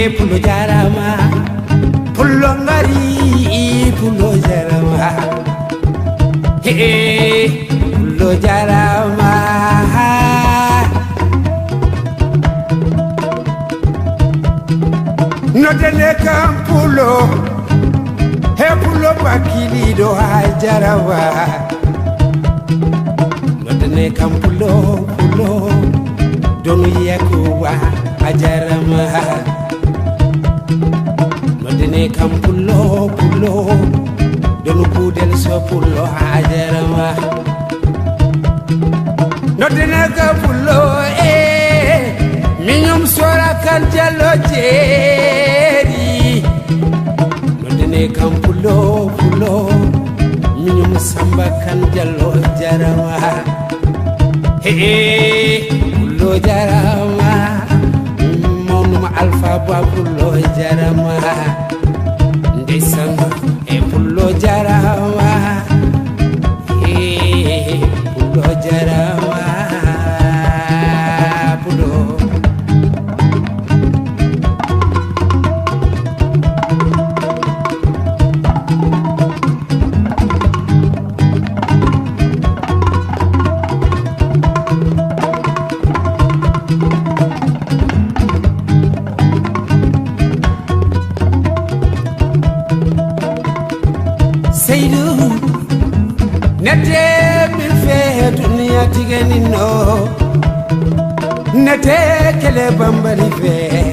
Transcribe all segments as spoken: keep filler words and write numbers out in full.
Pullo jarama, pullo ngari, pullo jarama. He, pullo jarama. Noddane kam pullo, he pullo bakiliɗo ha jarama. Noddane kam pullo, pullo, donu Yakuba a jarama. Noddane kam pullo, pullo, donu Budel so pullo a jarama. Noddane kam pullo, eh, miñum sora kan jallo jeeri. Noddane kam pullo, pullo, miñum Samba kan jallo jarama. He, pullo jarama, mawnuma Alpha Ba pullo jarama. Ndeysaan, e pullo jarama, e pullo jarama, pullo. Seydu, nete min fee duniya tiganino. Nete kele bambari fee,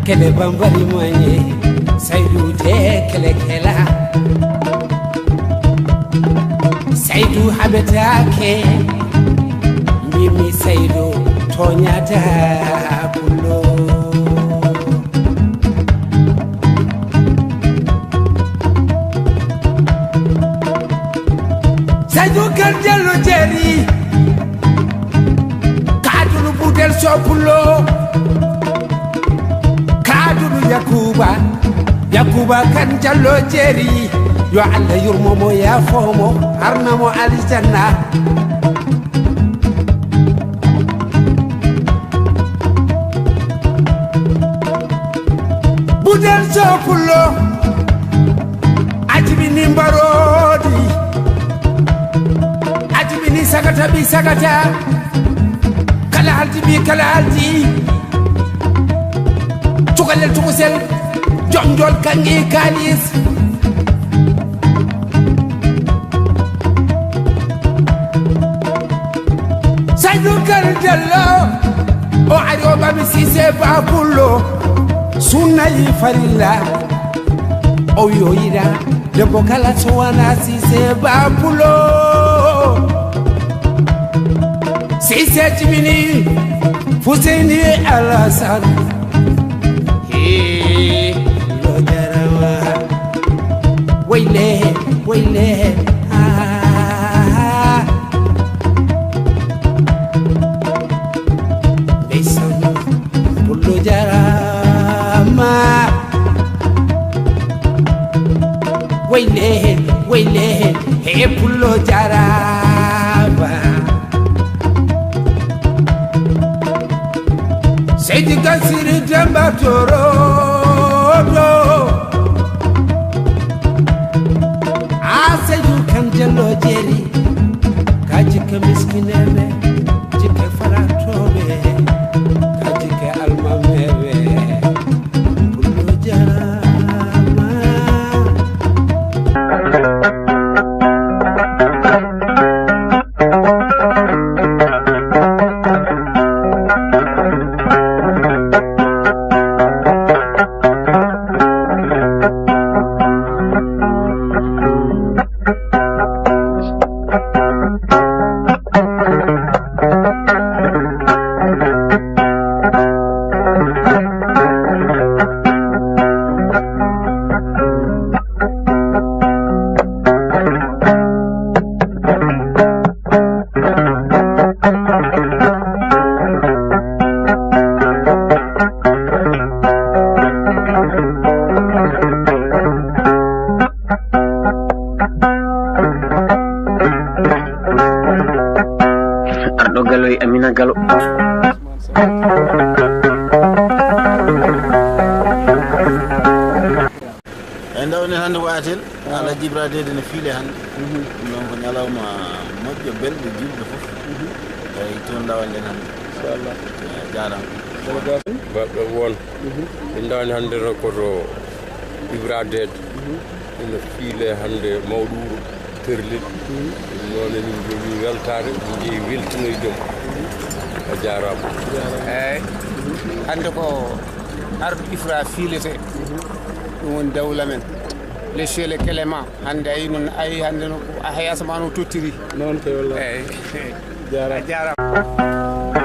kele bambari manye. Seydu te kele kela. Seydu habetake, mbimi Seydu toñata pullo. Seydu kan jallo jeeri, kaadulu Budel so pullo, kaadulu Yakuba, Yakuba kan jallo jeeri, yo Allah yurmo mo, yaafo mo, harna mo aljanna. Budel so pullo, a jibini mbaroodi, a jibini sagata bi sagata, kala haldi bi kala haldi, cukalel tukusel, jonjol kangi kalis. Seydu Kër Jallo, o ari o ɓami Siise Ba Pullo, sunnayi farilla, o wi o yiɗa debbo kala so wona Siise Ba Pullo. Siise jibini Fuseyni Alasan. Hee, lo jarawa. Wayle, wayle, ah. Ndeysaan, Pullo jarama. Wayle, wayle, he Pullo jarama. Seydi Gasiri Demba Torodo. A Seydu Kan Jallo Jeeri. Ka jikke miskineɓe, jikke faratooɓe, ka jikke almameɓe. Pullo jarama. Arɗo Galo e Amina Galo. Hannde ko atel, Alhaji Ibra Deede ne fiile hannde. Ɗum noon ko ñalawma moƴƴo, belɗo, juulɓe fof. Tawi toon ndawal nden hannde. Inchallah. Eh, jaaraama. Baɗɗo won. Min ndawani hannde no koto Ibra Deede. Ina fiile hannde mawɗo wuro Terlel. Ɗum noon emin njogii weltaare, min njehi weltinoyde mo. A jaaraama. Eeyi. Hannde ko arɗo Ifra fiilete. Ɗum woni dawla men. Le Chele Clément. Hannde ayi noon, ayi hannde no, hay asamaan o tottiri. Noon kay wallahi. Eeyi. Jaaraama. A jaaraama.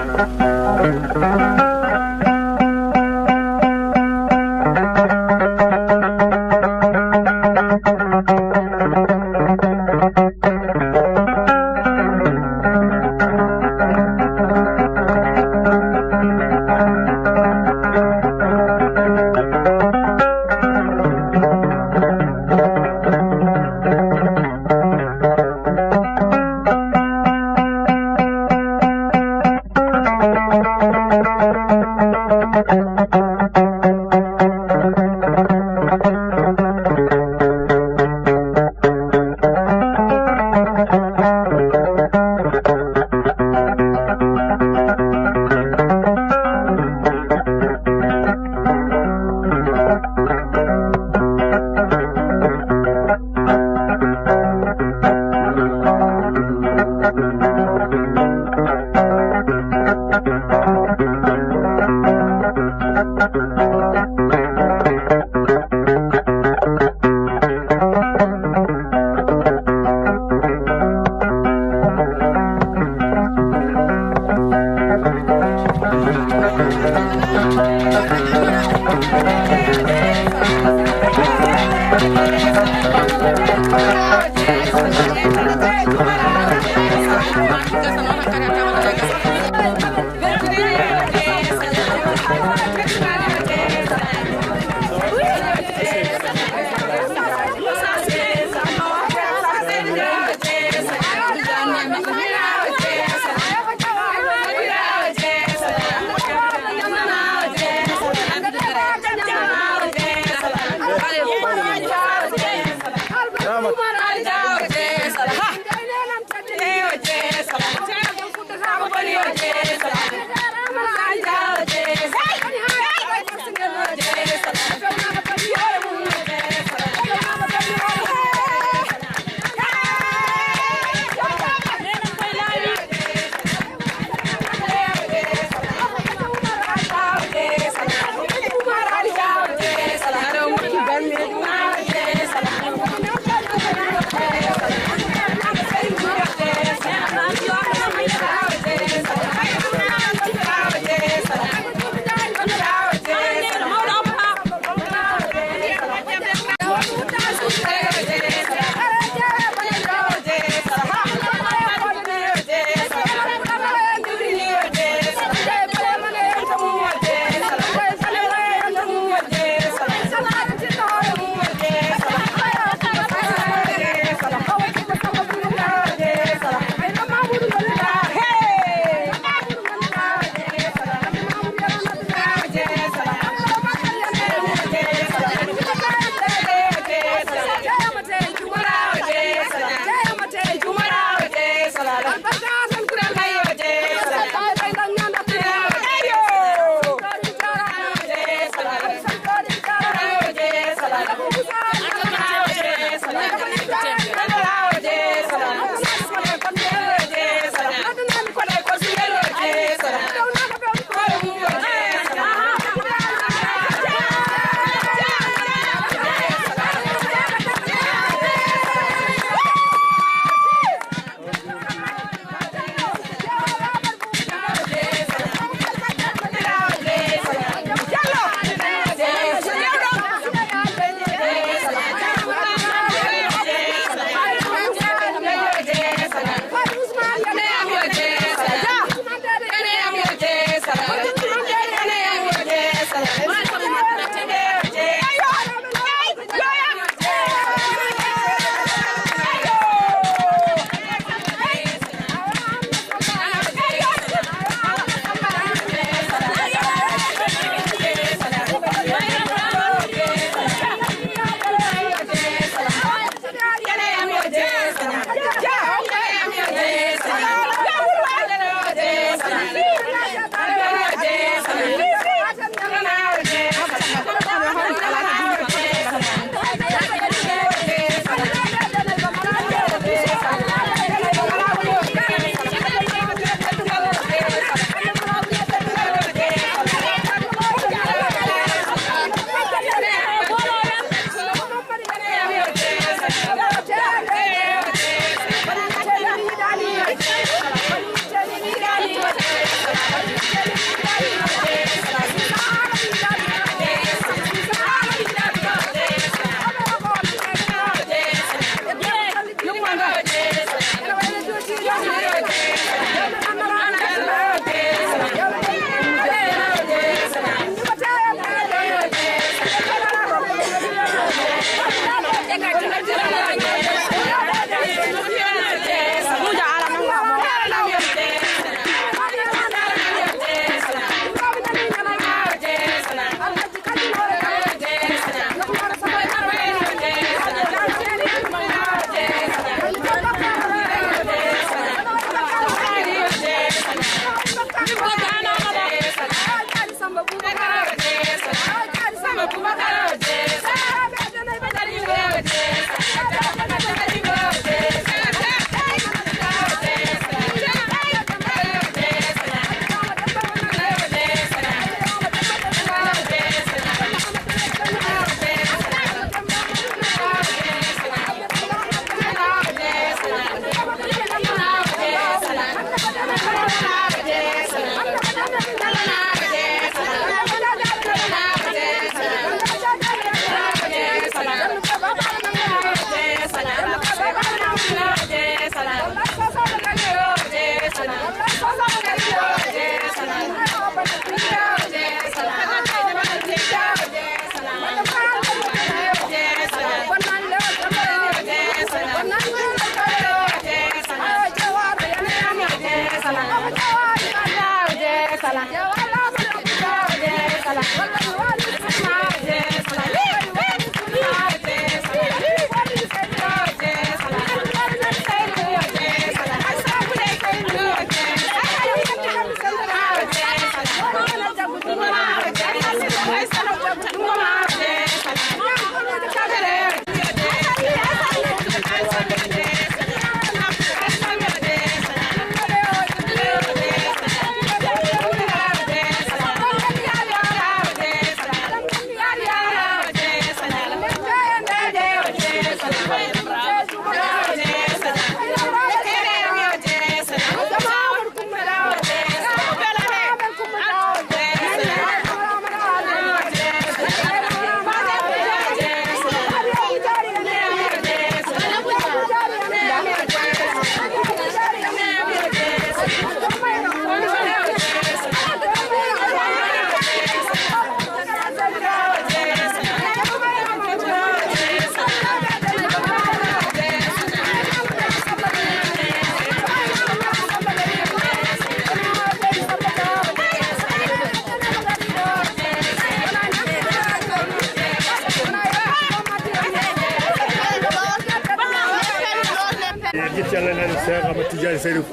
Ƴetti Allah nani Cheikh Ahmad Tidiane Serif,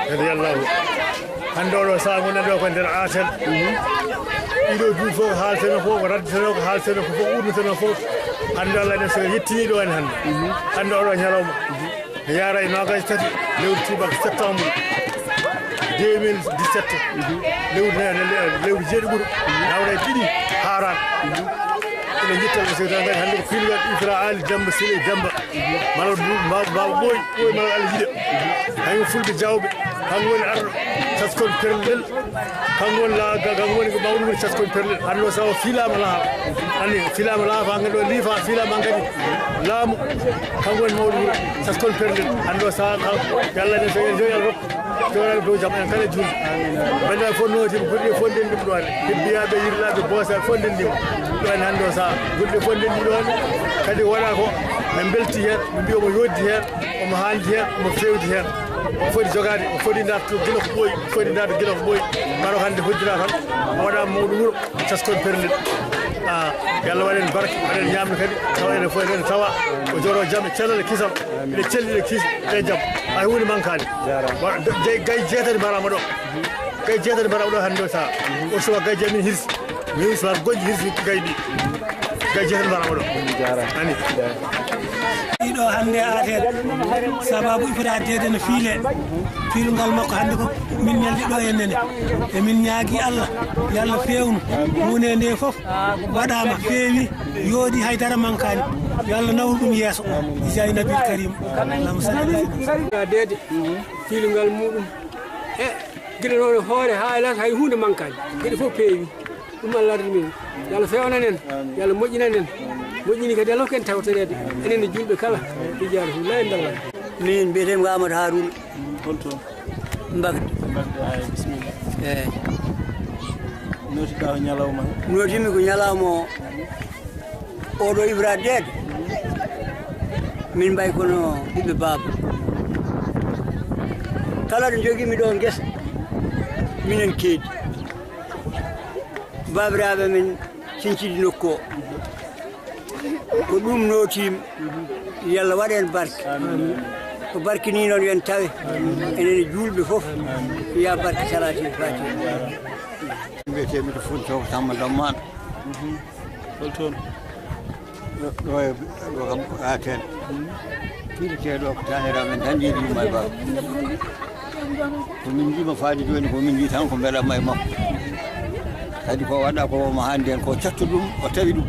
radiyallahu. Hannde oɗo saha ngonɗen ɗo ko nder aten. Ɗiɗo duuɓi fof ko haalteno fof, ko radditeno, ko haalteno ko fof, urniteno fof. Hannde Allah ne so yettini ɗo en hannde. Hannde oɗo ñalawma. Mi yaara e noogaas tati lewru tuubaako septembre deux mille dix-sept. Lewru ne, ne, ne, lewru jeeɗiɓuru. Nawra e ɗiɗi haaraan. Eɗen njetti Allah seytaan kadi hannde ko piilgal Ifra Ali Demba Sile Demba. Malal bu-, mba-, mba-, ɓooy, ɓooy malal Allah yiɗe. Hay mo fulɓe jawɓe. Kanko woni arɗo taskon perlel. Kanko woni la-, ga-, kanko woni ko mawɗo woni taskon perlel. Hannde o sawo fiilaama laafa. Anni fiilaama laafa, ngel ɗo liifa, fiilaama hankadi laamu. Kanko woni mawɗo wuro, taskon perlel. Hannde o saha, ka-, yo Allah ne so en joyi Allah rokku. Jogoraaɓe dow jam, en kala juulɓe. Banndiraaɓe fof nootima, gudde fof ndenndima ɗo hannde. Hebbiyaaɓe, yirlaaɓe, boosaaɓe fof ndenndima. Ɗo hannde, hannde o saha, gudde fof ndenndi ɗo hannde. Kadi waɗa ko, min mbelti heen, min mbiya omo yooɗdi heen, omo haandi heen, omo feewdi heen. O foti jogaade, o foti darto gila ko ɓooyi, o foti darto gila ko ɓooyi. Maro hannde hoddira tan, o waɗa mawɗo wuro. Taskon perlel. Ah, yo Allah waɗ en barke, waɗ en ñaamde kadi, tawa enen fof eɗen tawa ko joro jam e cellal e kisal. Eɗen celli, eɗen kiisi, eɗen jam. Hay huunde mankaani. Wa-, do-, gay, gay jeetati mbaraama ɗo. Gay jeetati mbaraama ɗo hannde o saha. O suwa gay jeetati min hirsi. Min suwa goƴƴi hirsi gay ɗi. Gay jeetati mbaraama ɗo. Ani. Ɗiɗo hannde aten. Sababu Ifra Dede no fiile. Fiilungal makko hannde ko min neldi ɗo e nene. E min ñaagi Allah, yo Allah feewnu. Huunde nde fof waɗaama, feewi, yooɗi, hay dara mankaani. Yo Allah nawru ɗum yeeso. Jaayi Nabil Karim. Allahumma salli ala sayyidina. Dede, fiilungal muɗum. E gila noon hoore haa e las hay huunde mankaani. Geɗe fof peewi. Ɗum Allah ardi min. Yo Allah feewnan en. Yo Allah moƴƴinan en. Moƴƴini kadi Allah hokku en tawtoreede. Enen e juulɓe kala. Ijaara fu lay ndalla. Min mbiyetee mi Amadou Harouna. Holto? Mbagde. Mbagde, ay, bisimilla. Eeyi. Nootiɗaa ko ñalawma? Nootimi ko ñalawma o. Oɗo Ibra Deede. Min mbayi kono ɓiɓɓe baaba. Kala ɗo jogiimi ɗo ngesa, minen keedi. Baabiraaɓe men cincidi nokku o. Ko ɗum nootiimi. Yo Allah waɗ en barke. Ko barke ni noon yo en tawe. Enen e juulɓe fof. Ya barke salaatul faatiha. Mbiyetee mi to Fuuta to ko Tamma Dammaan. Hol toon? Ɗo, ɗo e, ɗo kam ko Aten. Piiretee ɗo ko taaniraaɓe men tan njiyɗo yumma e baaba. Ko min njiima faade jooni, ko min njii tan ko mbelamma e makko. Kadi ko waɗa ko mo haandi heen ko cattu ɗum, o tawi ɗum.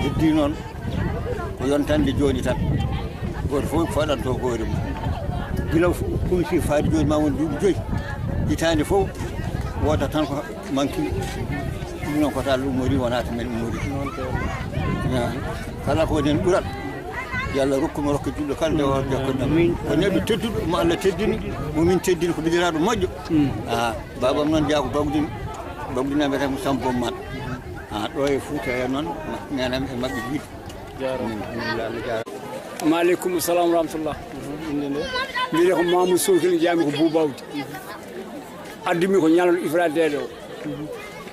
Heddi noon ko yontande jooni tan. Gooto fof faɗanto hoore mum. Gila fu-, kumsi faade jooni ma won duuɓi joyi. Hitaande fof wooda tan ko manki. Ɗum noon ko taal ummori wonata men ummori. Noon ko. Ya. Kala ko den ɓural. Yo Allah rokku mo rokke julɗo kala nde o jokko ndema. Amin. Ko neɗɗo tedduɗo mo Allah teddini, mo min teddini ko bidiraɗo moƴƴo. Mm. Ah, babam noon jeyaa ko Bagdin, Bagdin mbiyetee mo Samba Bommat. Ah, ɗo e Fuuta he noon, ma-, nenen e maɓɓe jiidu. Jaaraama. Min, min Allah jaaraama. Maaleykum salaam wa rahmatullah. Innde nde? Mbiyetee ko Mamadou Sow, kene jeyaa mi ko Boubawdi. Addumi ko ñalano Ifra Deede o.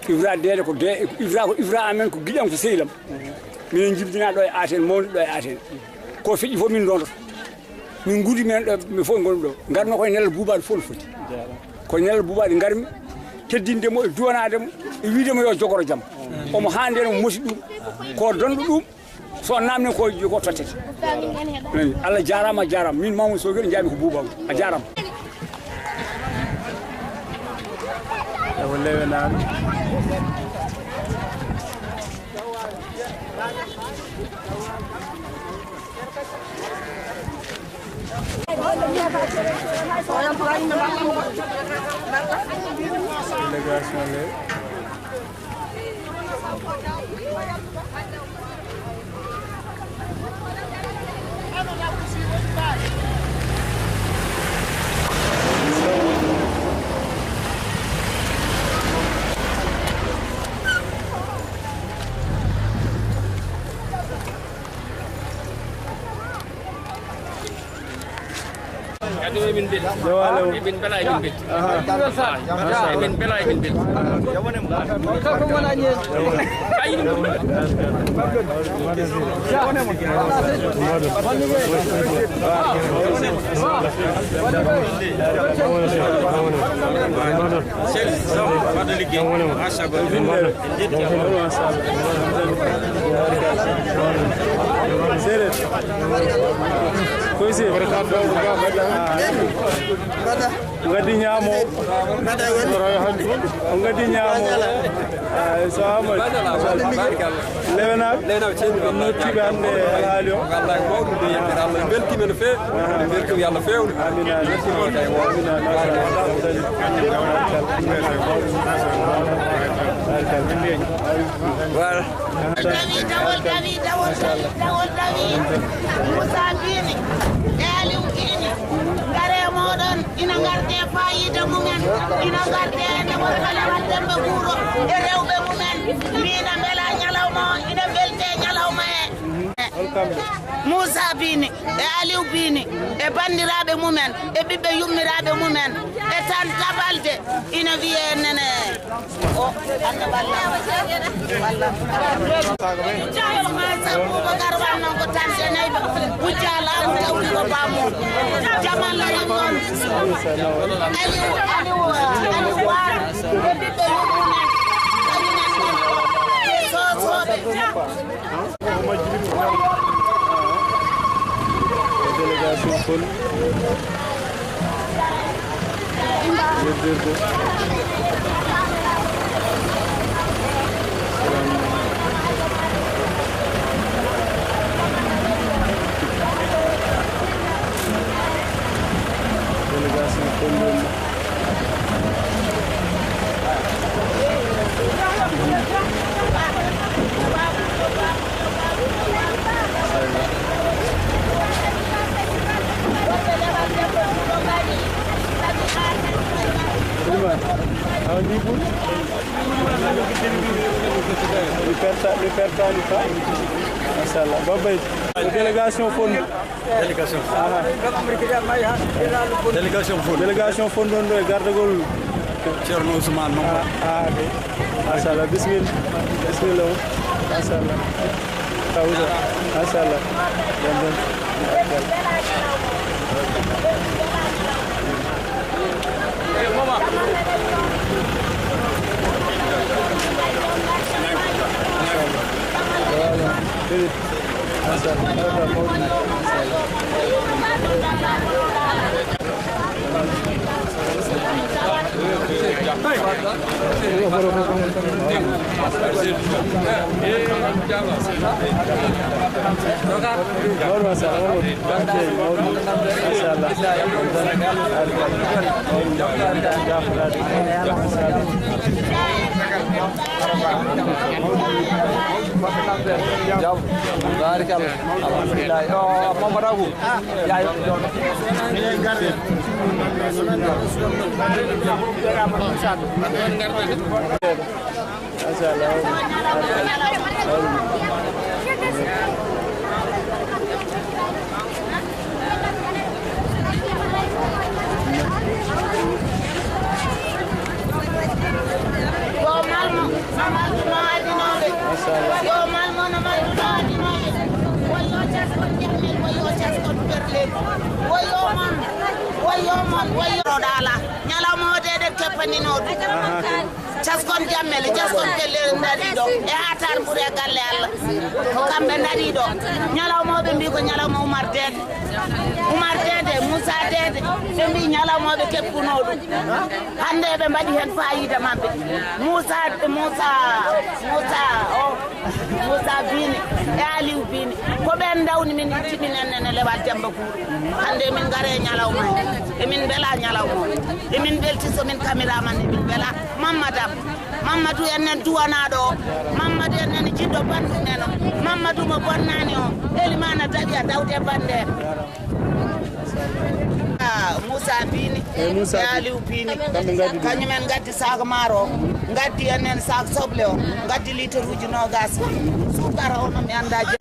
Ifra Deede ko de, Ifra ko Ifra amen, ko giɗam, ko sehil am. Minen njibdinaa ɗo e Aten, mawni ɗo e Aten. Ko feƴƴi fof min ndondoto. Min nguuri men ɗo, min fof ngonmi ɗo. Ngarno koye nelal buubaaɗo fof no foti. Koye nelal buubaaɗo ngarmi, teddinde mo e duwanaade mo, e wiide mo yo jogoro jam. Omo haande no moti ɗum. Ko donɗo ɗum, so namne ko, ko tottete. Nani, Allah jaaraama, a jaaraama. Min Mamoudou Sow, njaami ko buubaaɗo. A jaaraama. Ewo lewe naaɓe. Délégation le. Kadi emin mbelti. Emin mbela, emin mbelti. Emin mbela, emin mbelti. Sel, fadde liggey. Machallah. Seeɗa. Koy si. Ngaddi ñaamo. Ngaddi ñaamo. Ah, so Amadou. Lewenaaɓe. Lewenaaɓe ceeɗu. Nottiiɓe hannde e haali o. Wallahi ko mawɗum de, yettere Allah. Mbeltiima no feewi. Mbeltiima yo Allah feewnu. Amiin, amiin. Mbeltiima kay. Amiin, amiin. Voilà. Dawol dawi, dawol dawi, dawol dawi. Moussa Bini, e Aliou Bini, ngare mooɗon, ina ngarde faayiida mumen, ina ngarde nde won Alawal Demba Guuro e rewɓe mumen. Mbina mbela ñalawma o, ina welte ñalawma he. Moussa Bini, e Aliou Bini, e banndiraaɓe mumen, e ɓiɓɓe yummiraaɓe mumen, e Tanta Balde, ina wiyee Nene. O, Anta Balla. Balla. Boubacar Ba noon ko Tanta Nayba. Wujja laamu tawti ko bammo. Jamal Laram noon. Aliou, Aliou, Aliou Wara. E ɓiɓɓe yummumen. Kañumen noon. Soosooɓe. Délégation Kol. Yeddirgo. Délégation Kol. Mi perta, mi pertaani fa. Machallah. Babay, ko délégation Fondo. Délégation. Aha. Délégation Fondo. Délégation Fondo ɗo e gardagol. Ceerno Ousmane Mamadou. Ah, ah, ok. Machallah, bismillah. Bismillah. Machallah. Kawusa. Machallah. Jam, jam. Voilà. Machallah. Jam. Barikalla. Alhamdulillah. Yo, Mamadou Abou. Ya, yo. Machallah. Ɗaala, ñalawma o de eɗen keppaninoo ɗum. Aha, kay. Caskon Jammele, caskon Pelle en ndarii ɗo. E haa Taar Mburi e galle Allah. Ko kamɓe ndarii ɗo. Ñalawma o ɓe mbii ko ñalawma Umar Deede. Umar Deede, Moussa Deede. Ɓe mbii ñalawma o ɓe keppunoo ɗum. Hannde eɓe mbaɗi heen faayiida maɓɓe. Moussa, Moussa, Moussa o. Moussa Bini e Aliou Bini, ko ɓeen ndawni min, itti min enen e Lewal Demba Guuri. Hannde emin ngara e ñalawma o, emin mbela ñalawma o. Emin mbelti so min kamiraama ne, emin mbela. Mamadou Abba, Mamadou enen duwanaaɗo o, Mamadou enen jiɗɗo banndum en o, Mamadou mo bonnaani o, Elimana Daɓi a dawde bannde. Ah, Moussa Bini, eh, Moussa e Aliou Bini. Kamɓe ngaddi ɗum. Kañum en ngaddi sac maaro o, ngaddi en en sac soble o, ngaddi litre uji noogas. Suukara o no mi anndaa je-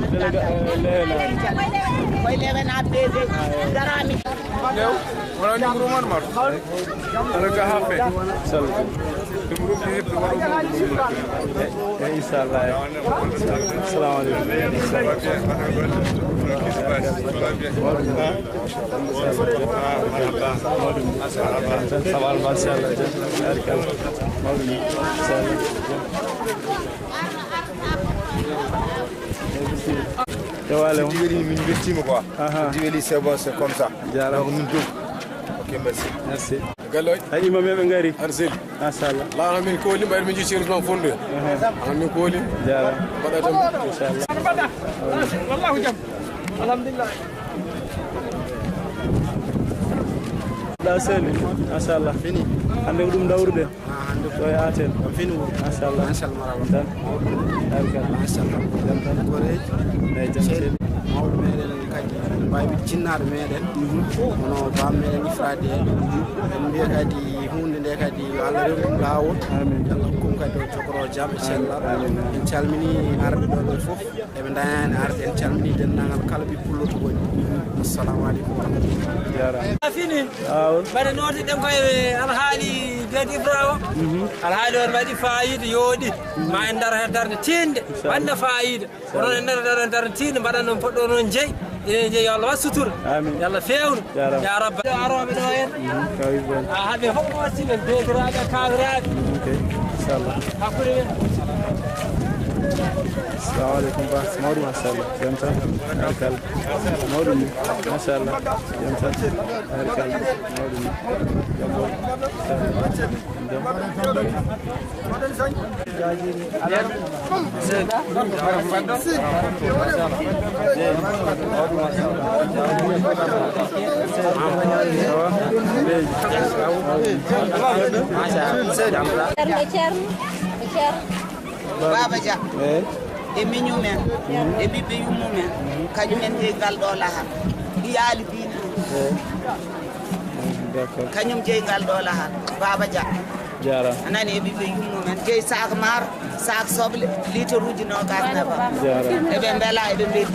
Délégué, eh, Leena. Koye Leena B B. Darami. New, wala numéro man mar. Ana ka hafe. Sal. Numéro bi yëpp wala. Eh, inchallah. Assalamu alaikum. Ça va, machallah. Tewale on. Diwali min bettima quoi. Aha. Diwali c'est bon, c'est comme ça. Jarama. Donc min dum. Ok, merci. Merci. Galloy. Ay, imam ɓe ngari. Arsel. Machallah. Laana min kooli, mbayde min jii Ceerno Ousmane Fondo. Aha. Ana min kooli. Jarama. Mbaɗa tan. Inchallah. Wallahu jam. Alhamdulillah. Da seli. Machallah. Fini. Hande ko ɗum dawrude. Ah, hande ko ɗo e Atel. Kam fini woni. Machallah. Machallah, marhaba. Tan. Barikalla. Machallah. Jam tan. Koreeji. Eyi, jam seli. Mawɗo meɗen kadi, mbawi wiide jinnaaɗo meɗen. Mhm. Hono bam meɗen Ifrade. Mhm. En mbiya kadi hunde nde kadi yo Allah rewru ɗum laawol. Amin. Yo Allah hokku ɗum kadi o jogoro jam e cellal. Amin, amin. En calmini arɓe ɗo ɓe fof. Eɓe ndañani arde, en calmini denndaangal kala ɓe pullo to woni. Assalamu aleykum wa rahmatullah. Jarama. A fini. Awon. Mbaɗa nooti ɗen koye alhaali Deedi Ifra o. Mhm. Alhaali on waɗi faayiida, yooɗi. Mhm. Ma en ndar heen darnde tiiɗnde, inchallah, waɗna faayiida. Inchallah. Onon en ndar, ndar, darnde tiiɗnde, mbaɗa noon poɗɗo noon jeyi. Eɗen jeyi, yo Allah waɗ sutura. Amin. Yo Allah feewnu. Jarama. Ya Rabbi. Arooɓe ɗo en. Mhm, kaw Ibrahima. A haɓe fof ko wattinen, deediraaɓe, kaawiraaɓe. Mhm, ok. Inchallah. Hakkunde men. Assalamu aleykum, Ba. Mawɗum, machallah. Jam tan. Barikalla. Mawɗum ni. Machallah. Jam tan. Barikalla. Mawɗum ni. Jam tan. Ceerno, Ceerno, Ceerno. Baaba Dia. Eyi. E miñum en, e ɓiɓɓe yummum en, kañum en jeyi ngal ɗo lahar. Iyaali Bini. Eyi. D'accord. Kañum jeyi ngal ɗo lahar. Baaba Dia. Jarama. A nani, e ɓiɓɓe yummum en, jeyi sac maaro, sac soble, litre uji noogas nebam. Jarama. Eɓe mbela, eɓe mbeli.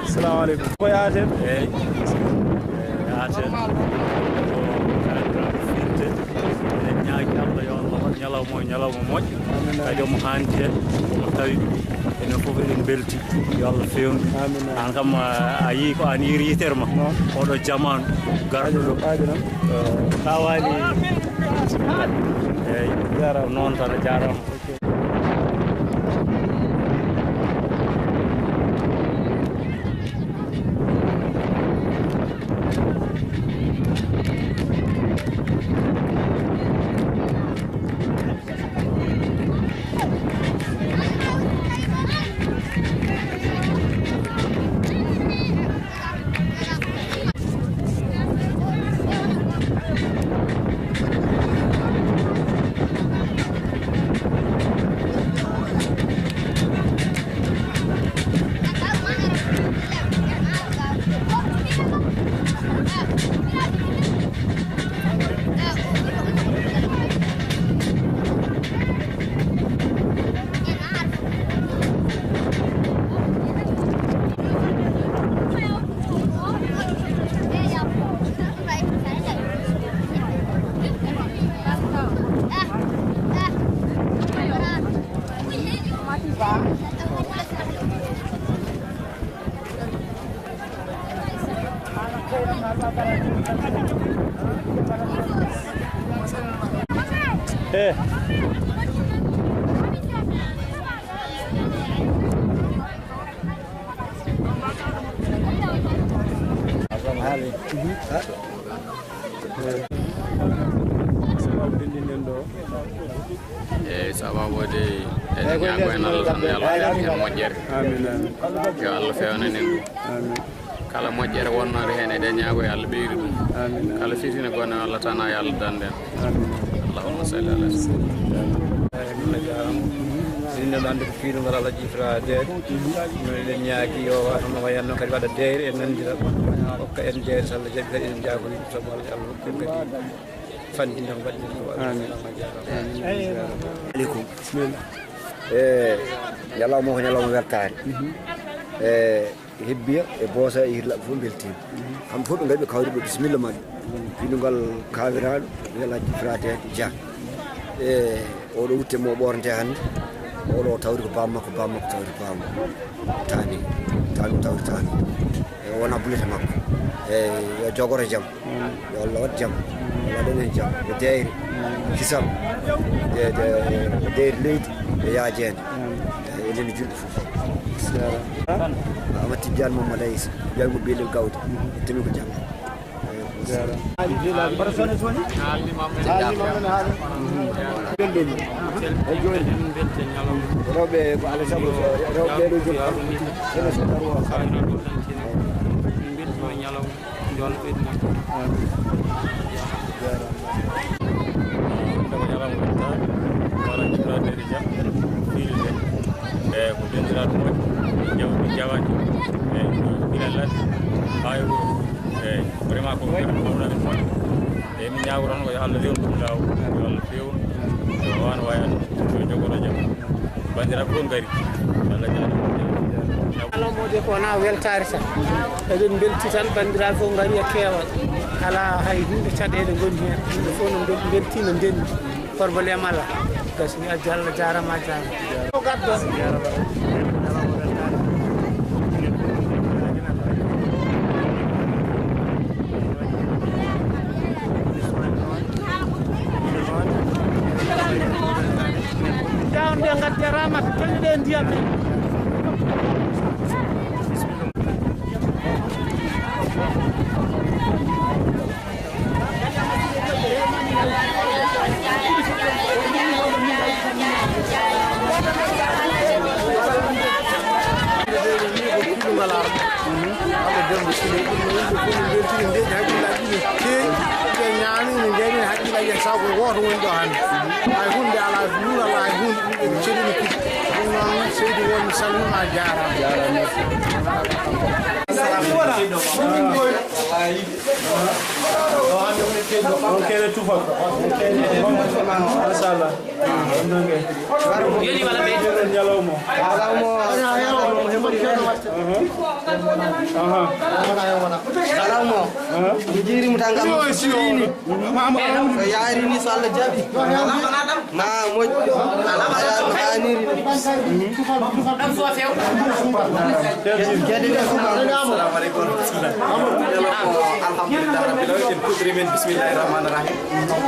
Assalamu aleykum. Ko yaaten? Eyi. Yaaten. Ko kaaliraɗo firde. Eɗen ñaagi Allah yo Allah waɗ ñalawma o ñalawma moƴƴo. Amin. Kadi omo haandi heen, omo tawi enen fof eɗen mbelti. Yo Allah feewnu. Amin. Aan kam, a, a yii ko aan yiiri yitere ma. Noon. Oɗo jamaanu garɗo ɗo. Aadi noon. Ka waali. Eyi. Jaaraama. Noon tan, a jaaraama. Eh. Sababu ɗinɗin ɗen ɗo. Eyi, sababu de, eɗen ñaago en Allah tan, yo Allah waɗan en moƴƴere. Amin, amin. Yo Allah feewnan en ɗum. Amin. Kala moƴƴere wonnore heen, eɗen ñaago yo Allah ɓeydu ɗum. Amin, amin. Kala fitina gona Allah tan, yo Allah dande en. Amin. Allahumma salli ala sayyidina. Eyi, min a jaaraama. Min noon annde ko fiilungal Allah jifra deede. Min eɗen ñaagi yo wa-, hono wayanno kadi waɗa deere, en nanndira. Hokka en deere, so Allah jaɓi kadi eɗen njaagori ɗum sabu Allah, Allah hokki en kadi. Fanndinam waɗde ko waɗde. Amin. Amin. Aleykum. Bisimilla. E ñalawma o ko ñalawma weltaare. Mhm. E hebbiya e boosa e hirlaɓe fof mbeltiima. Mhm. Kamɓe fof ɓe ngari ɓe kawri ɓe bisimilla maɓɓe. Mhm. Pinungal kaawiraaɗo, welaaji frateede Dia. E oɗo wutte mo ɓoornte hannde. Oɗo tawri ko bammakko, bammakko tawri bammakko. Taani, taani tawri taani. E wona bulete makko. E yo jogoro jam. Yo Allah waɗ jam. Yo waɗan en jam. Yo deeyre. Kisal. De, de, deeyre leydi. E yaajeende. E enen julɓe fof. Amad Tijjaan Mamad Aysa. Janngo Belel Gawde. E temi ko janngo. E ko Haalni ma men haali. Belɗum. E jooni. Rewɓe ko Alla sago, rewɓe ɓe ɗo jooni. Ene so darwa. Min beltima e ñalawma. Yo Allah ɓeydu moƴƴere. Amiin. Jaaraama. Hannde ko ñalawma weltaare, wala Jibril Derija, fiilde. E ko dendiraaɗo moƴƴo, jaw-, jawaaki. E ko gila ladde, haa e wuro. E vraiment ko mawɗo amen moƴƴo. E min ñaagoro tan ko yo Allah fewnu ɗum laawol, yo Allah fewnu. Yo wano wayano, yo jogoto jam. Banndiraaɓe fof ngari. Allah jaaraama. Alaa moƴƴo ko wonaa weltaare tan. Eɗen mbelti tan, banndiraaɓe fof ngari e keewal. Alaa hay huunde caɗeele ngoni heen. Yimɓe fof no mbel-, mbelti, no ndenndi. Problème alaa. Gasi, a jalla, jaaraama, a jaaraama. O gaddo. Jawon ɓe ngadde ramata, toñuɗe ndiyam men. Ɓe ñaami, ɓe njeeni, hakkille, sabu ko gooto woni ɗo hannde. Hay huunde alaa, nuur alaa, hay huunde, ɗum ɓe celini kadi. Ɗum noon, seydi won, mi salmima, a jaaraama. On kene tufat. Machallah. Yoni wala ɓe. Ñalawma. Ñalawma. Aha. Ñalawma. Aha. Mi jiiri mo tan kam. Yo, si o. So yaari ni, so Allah jaɓi, ma moƴƴu. Aya no haaniri ni. Kadi de ko ma. Assalamu aleykum. Alhamdulillah rabbil alamin. En puɗɗori men bismillahi rahmani rahim.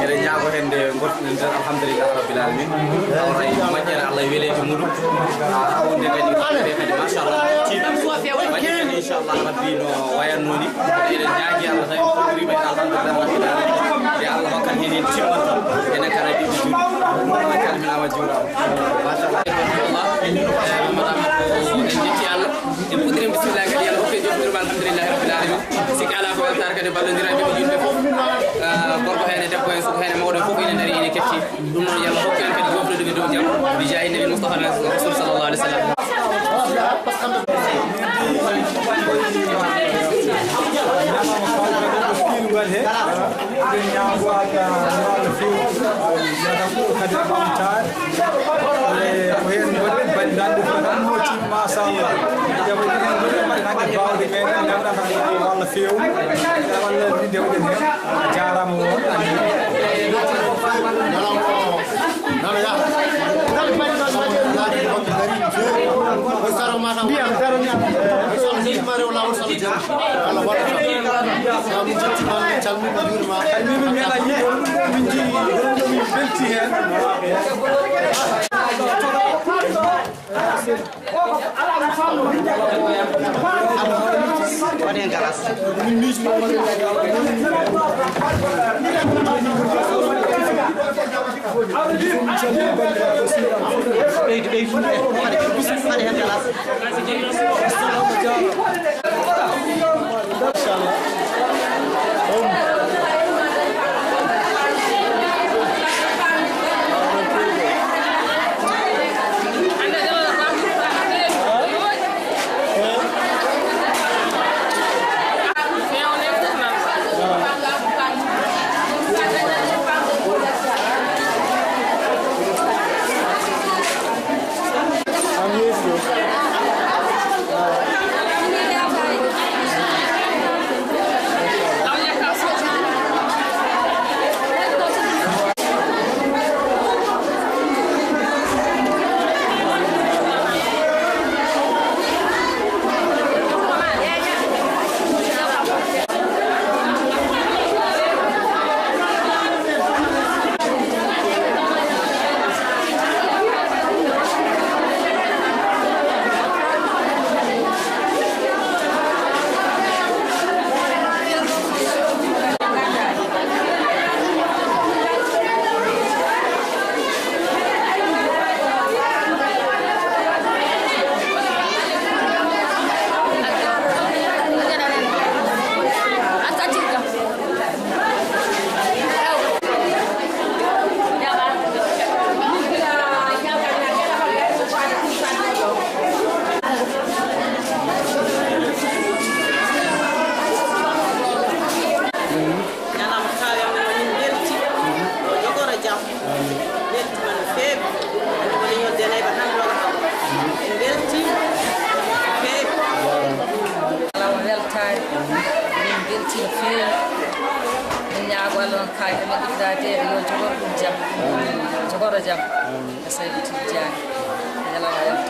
Eɗen ñaago heen nde ngontuɗen nder alhamdulillah rabbil alamin. Hawray moƴƴere Allah e weleede muɗum. Haa wonde kadi ɓe kadi machallah. Moƴƴere kadi inchallah rabbi no wayatnoo ni. Eɗen ñaagi Allah tawi puɗɗoriima en alhamdulillah rabbil alamin. Nde Allah hokkat heen en timmal tan. Enen kala ɓiɓɓe julɓe. Enen calminaama juuraama. Machallah. Eh, madame ko en njetti Allah. En puɗɗirii bismillah kadi Allah hokki en jofnirma alhamdulillahi rabbil alamin. Sikki alaa ko weltaare kadi ballondiral ɓiɓɓe julɓe fof. Eh, gorko heen e debbo heen, suka heen e mawɗo heen fof ene ndarii ene ketti. Ɗum noon yo Allah hokku en kadi jofnude ɓe dow jam. Bi jaahi nabi Mustafa Rasul sallallahu alaihi wasallam. Eɗen ñaago Allah no feewi, yata fof kadi ɓamtaare. E ko heen mbaɗen banndiraaɓe fof tan nooti, machallah. Jaɓaɗen heen mbaɗen, mbaɗen hakke baawɗe meɗen, ngarɗa tan Allah feewi. Allah ni dewɗen heen. A jaaraama won. Ndiyam, daro ndiyam. Calmini, min ñala yiide on ɗum ɗo min nji-, ɗum ɗo min belti heen. Waɗen galas. Ɓeydu, ɓeydu. Waɗe, waɗe heen galas. Nayba tan ɗo ɗo. En weltii no feewi. Alaa o weltaare. Min mbeltii no feewi. Min ñaago Allah noon kaaƴe men ɗiɗɗaadeeɗe yo jogor ɗum jam. Jogoro jam. E Saydu Tijjaani. Ñalawma weltaare.